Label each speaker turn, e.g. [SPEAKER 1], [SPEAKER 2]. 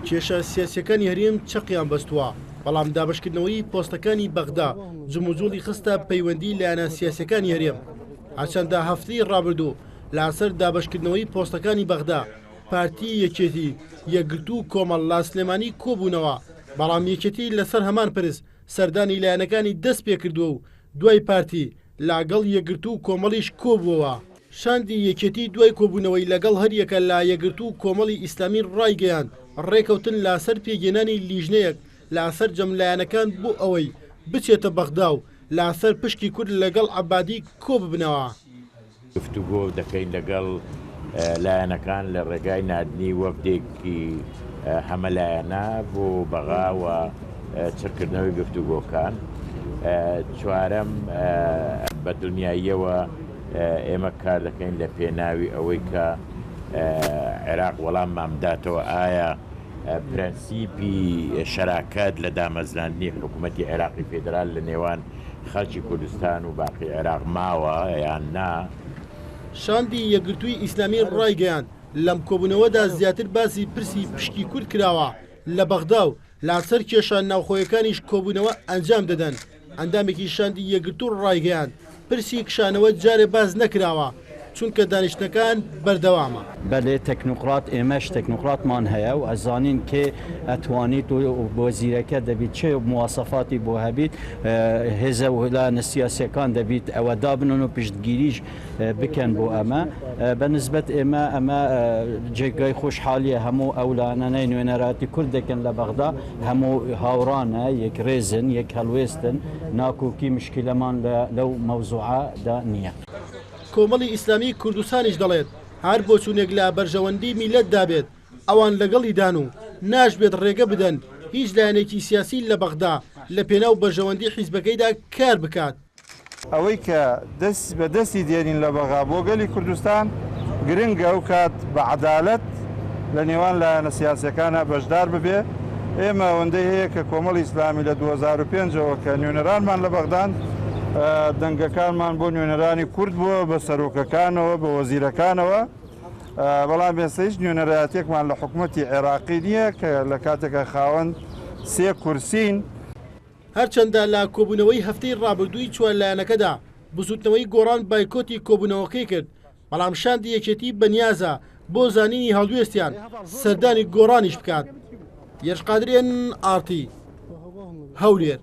[SPEAKER 1] کێشە سیاسییەکانی هەرێم چەقیان بەستووە، بەڵام دابەشکردنەوەی پۆستەکانی بەغدا جموجوڵی خستە پەیوەندی لایەنە سیاسییەکانی هەرێم. هەرچەندە هەفتەی ڕابردوو لاسەر دابەشکردنەوەی پۆستەکانی بەغدا، پارتی، یەکێتی، یەکگرتوو و کۆمەڵ لە سلێمانی کۆبوونەوە، بەڵام یەکێتی لەسەر هەمان پرس سەردانی لایەنەکانی دەستپێکردووە و دوای پارتی لەگەڵ یەکگرتوو و کۆمەڵیش کۆبووەوە. شاندی یەکێتی دوای کۆبوونەوەی لەگەڵ هەریەکە لە یەکگرتوو و کۆمەڵی ئیسلامی ڕایگەیاند، ڕێکەوتن لاسەر پێکهێنانی لیژنەیەک لە سەرجەم لایەنەکان بۆ ئەوەی بچێتە بەغدا و لاسەر پشکی کورد لەگەڵ عەبادی کۆببنەوە.
[SPEAKER 2] گفتوگۆ دەکەین لەگەڵ لایەنەکان لە ڕێگای ناردنی وەفدێکی هەمەلایەنە بۆ بەغا و چڕکردنەوەی گفتوگۆکان. چوارەم، بە دڵنیاییەوە ئێمە کار دەکەین لە پێناوی ئەوەی کە عێراق وەڵاممان بداتەوە ئایا پرەنسیپی شەراکەت لە دامەزراندنی حکوومەتی عێراقی فیدرال لە نێوان خەڵکی کوردستان و باقی عێراق ماوە یان نا؟
[SPEAKER 1] شاندی یەکگرتووی ئیسلامی ڕایگەیاند، لەم کۆبوونەوەدا زیاتر باسی پرسی پشکی کورد کراوە لە بەغدا و لاسەر کێشە ناوخۆیەکانیش کۆبوونەوە ئەنجام دەدەن، ئەندامێکی شاندی یەکگرتوو ڕایگەیاند، پرسی کشانەوە جارێ باس نەکراوە، چونکە دانیشتنەکان بەردەوامە.
[SPEAKER 3] بەلێ تەکنۆقرات ئێمەش تەکنۆقراتمان هەیە و ئەزانین کێ ئەتوانیت و وەزیرەکە دەبیت چ مواسەفاتی بۆ هەبیت هێزە و لایەنە سیاسیەکان دەبیت ئەوە دابنن و پشتگیریش بکەن بۆ ئەمە بە نسبەت ئێمە ئەمە جێگای خۆشحالیە هەموو ئەو لایەنانەی نوێنەرایەتی کورد دەکەن لە بەغدا هەموو هاوڕانە یەک ڕێزن یەک هەڵوێستن ناکۆکی مشکیلەمان لەو مەوزوعە دا نییە.
[SPEAKER 1] کۆمەڵی ئیسلامیی کوردستانیش دەڵێت، هەر بۆچوونێک لە بەرژەوەندیی میللەتدا بێت، ئەوان لەگەڵیدان و ناشبێت ڕێگە بدەن هیچ لایەنێکی سیاسی لە بەغدا لەپێناو بەرژەوەندیی حیزبەکەیدا کار بکات.
[SPEAKER 4] ئەوەی کە دەست بە دەستی دێنین لە بەغا بۆ گەلی کوردستان گرنگە ئەو کات بە عەدالەت لە نێوان لایەنە سیاسیەکانا بەشدار ببێ، ئێمە ئەوەندەی هەیە کە کۆمەڵی ئیسلامی لە 2005 ەوە کە نوێنەرانمان لە بەغدان دەنگەکانمان بۆ نوێنەرانی کورد بووە بە سەرۆکەکانەوە بە وەزیرەکانەوە، بەڵام ئێستا هیچ نوێنەرایەتیەکمان لە حکومەتی عێراقی نییە کە لە کاتێکا خاوەن سێ کورسین.
[SPEAKER 1] هەرچەندە لە کۆبوونەوەی هەفتەی ڕابردووی چوار لایەنەکەدا بزووتنەوەی گۆڕان بایکۆتی کۆبوونەوەکەی کرد، بەڵام شاندی یەکێتی بەنیازە بۆ زانینی هەڵوێستیان سەردانی گۆڕانیش بکات. یەرش قادر ئێن ئاڕ تی، هەولێر.